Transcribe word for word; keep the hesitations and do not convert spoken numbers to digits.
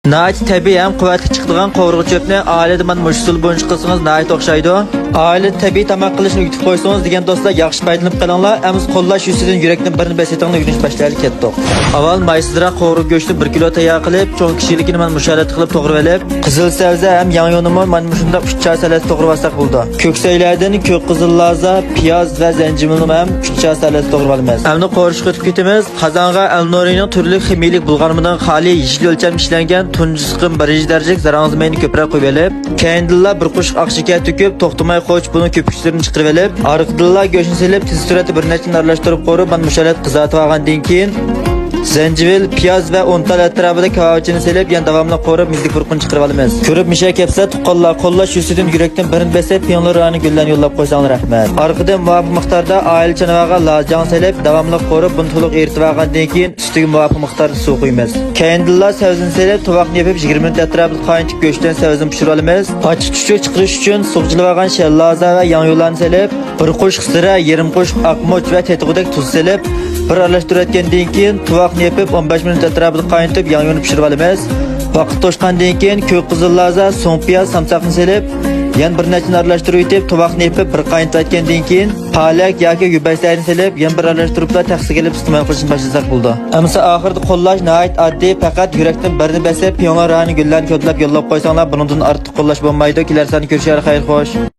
ناھايىتى تەبىئىي ھەم قۇۋۋەتلىك چىقىدىغان قوۋۇرغا چۆپنى ئائىلىدە مانا مۇشۇ ئۇسۇل بويىچە قىلسىڭىز ناھايىتى ئوخشايدۇ. ئائىلىدە تەبىئىي تاماق قىلىشنى ئۆگىتىپ قويسىڭىز دېگەن دوستلار، ياخشى پايدىلىنىپ قېلىڭلار. ئەمىسە قوللاش يۈزىسىدىن يۈرەكتىن بىرنى بېسىۋېتىڭلار، ئۆگىنىش باشلايلى، كەتتۇق. ئاۋۋال مايسىزراق قوۋۇرغا گۆشتىن بىر كىلو تەييار قىلىپ، چوڭ كىچىكلىكىنى مانا مۇشۇ ھالەتتە قىلىپ توغرىۋېلىپ، قىزىل سەۋزە ھەم ياڭيۇنىمۇ مانا مۇشۇنداق ئۈچ چاسا ھالەتتە توغرىۋالساق بولىدۇ. كۆكسەيلەردىن كۆك قىزىل لازا، پىياز ۋە زەنجىۋىلنىمۇ ھەم ئۈچ چاسا ھالەتتە توغرىۋالىمىز. ئەمدى قورۇشقا ئۆتۈپ كېتىمىز. قازانغا ئەلنۇرىنىڭ تۈرلۈك خىمىيىلىك بۇلغانمىدىن خالىي يېشىل ئۆلچەمدە ئىشلەنگەن تۇنجى سىقىم بىرىنچى دەرىجىلىك زاراڭزا مەينى كۆپرەك قۇيۇۋېلىپ، كەينىدىنلا بىر قوشۇق ئاق شېكەر تۆكۈپ، توختىماي قوچۇپىنىڭ كۆپۈكچىلىرىنى چىقىرىۋېلىپ، ئارقىدىنلا گۆشنى سېلىپ، تېز سۈرئەتتە بىر نەچچىنى ئارىلاشتۇرۇپ قورۇپ، مانا مۇشۇ ھالەتتە قىزارتىۋالغاندىن كېيىن، زەنجىۋىل، پىياز ۋە ئون تال ئەتراپىدا كاۋاۋىچىنى سېلىپ، يەنە داۋاملىق قورۇپ، مۈزدۈك پۇرىقىنى چىقىرىۋالىمىز. كۆرۈپ مىشە كەپسە، تۇغقانلار، قوللاش يۈزىسىدىن يۈرەكتىن بىرنى بېسىپ، پىڭلىن رايونى گۈللەرنى يوللاپ قويساڭلار رەھمەت. ئارقىدىن مۇۋاپىق مىقداردا ئائىلە چانىۋاغا لاجاڭ سېلىپ، داۋاملىق قورۇپ، بۇنى تولۇق ئېرىتىۋالغاندىن كېيىن، سۈتىگە مۇۋاپىق مىقداردا سۇ قۇيىمىز. كەينىدىنلا سەۋزىنى سېلىپ، تۇۋاقنى يېپىپ، يىگىرمە مىنۇت ئەتراپىدا قاينىتىپ، گۆش بىلەن سەۋزىنى پىشۇرۇۋالىمىز. ئاچچىق چۈچۈك چىقىرىش ئۈچۈن سۇغا جىلىۋالغان شەللازا ۋە ياڭيۇلارنى سېلىپ، بىر قوشۇق زىرە، يېرىم قوشۇق ئاقمۇچ ۋە تېتىغۇدەك تۇز سېلىپ، بىر ئارىلاشتۇرۇۋەتكەندىن كېيىن، تۇۋاقنى يېپىپ، ئون بەش مىنۇت ئەتراپىدا قاينىتىپ، ياڭيۇنى پىشۇرۇۋالىمىز. ۋاقىت توشقاندىن كېيىن، كۆك قىزىل لازا، سۇڭپىياز، سامساقنى سېلىپ، يەنە بىر نەچچىنى ئارىلاشتۇرۇۋېتىپ، تۇۋاقنى يېپىپ، بىر قاينىتىۋەتكەندىن كېيىن، پالەك ياكى گۈبەسلەرنى سېلىپ، يەنە بىر ئارىلاشتۇرۇپلا تەخسىگە ئېلىپ ئىستېمال قىلىشنى باشلىساق بولىدۇ. ئەمىسە ئاخىرىدا قوللاش ناھايىتى ئاددىي، پەقەت يۈرەكتىن بىرنى بېسىپ، پيۇڭلېن رايونى گۈللەرنى كودلاپ يوللاپ قويساڭلار، بۇنىڭدىن ئارتۇق قوللاش بولمايدۇ. كېلەر ساندا كۆرۈشەر، خەير خوش.